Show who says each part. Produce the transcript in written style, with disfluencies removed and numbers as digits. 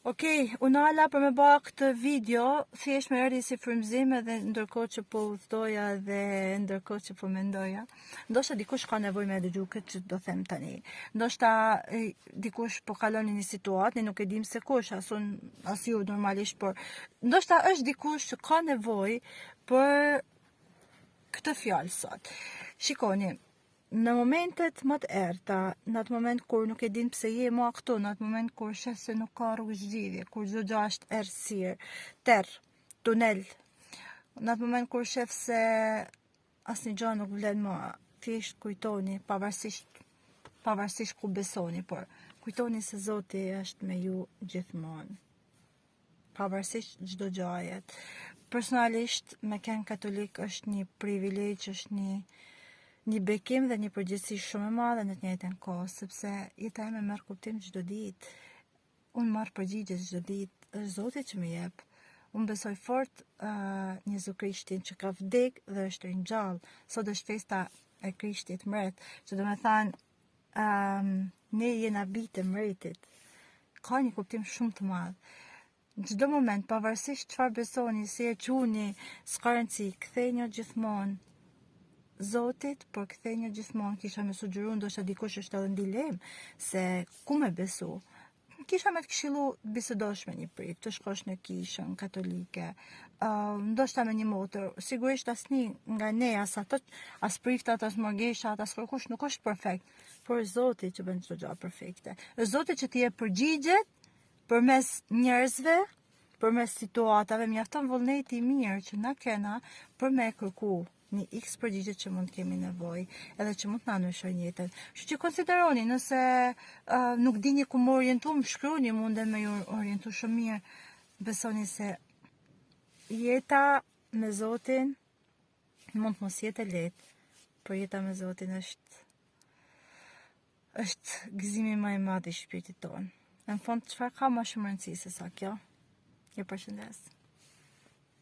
Speaker 1: Okej, u nala për me ba këtë video, thjesht më erdhi si frymëzim edhe ndërkohë që po udhëtoja dhe ndërkohë që po mendoja. Ndoshta dikush ka nevojë me dëgju këtë që do them tani. Ndoshta dikush po kalon në një situatë, ne nuk e dimë se kush, as unë, as ju normalisht, por ndoshta është dikush që ka nevojë për këtë fjalë sot. Shikoni, Në momentet më të errëta, në atë moment kur nuk e din pse je ma këtu, në atë moment kur sheh se nuk ka rrugë zgjidhje, kur çdo gjë është errësirë, terr, tunel, në atë moment kur sheh se asnjë gjë nuk vlen më, thjesht kujtoni, pavarësisht pavarësisht ku besoni, por kujtoni se Zoti është me ju gjithmonë. pavarësisht çdo gjaje. Personalisht, me qenë katolik është një privilegj, është një një bekim dhe një përgjegjësi shumë e madhe në të njëjtën kohë, sepse jeta ime merr kuptim çdo ditë. Unë marr përgjigje çdo ditë, është Zoti që më jep. Unë besoj fort uh, në Jezu Krishtin që ka vdek dhe është ringjall. Sot është festa e Krishtit Mbret, që do me thanë um, ne jena bijtë e mbretit. Ka një kuptim shumë të madh. Në çdo moment, pavarësisht çfarë besoni, si e quni, s'ka rëndësi, kthejuni gjithmonë Zotit, por kthejuni gjithmonë, kisha me sugjeru, ndoshta dikush është edhe në dilemë, se ku me besu. Kisha me të këshillu të bisedosh me një prift, të shkosh në kishën katolike, uh, ndoshta me një motër, sigurisht asnjë nga ne, as ato, as priftat, as murgeshat, as kërkush nuk është perfekt, por Zoti që bën çdo gjë perfekte. Është Zoti që të jep përgjigjet përmes njerëzve, përmes situatave, mjafton vullneti i mirë që na kena për me kërku një x përgjigje që mund të kemi nevojë, edhe që mund të na ndryshojnë jetën. Kështu që konsideroni, nëse uh, nuk dini ku me u orientu, më shkruani, mundem me ju orientu shumë mirë. Besoni se jeta me Zotin mund të mos jetë e lehtë, por jeta me Zotin është është gëzimi më i madh i shpirtit tonë. Në fund, çfarë ka më shumë rëndësi se sa kjo? Ju përshëndes.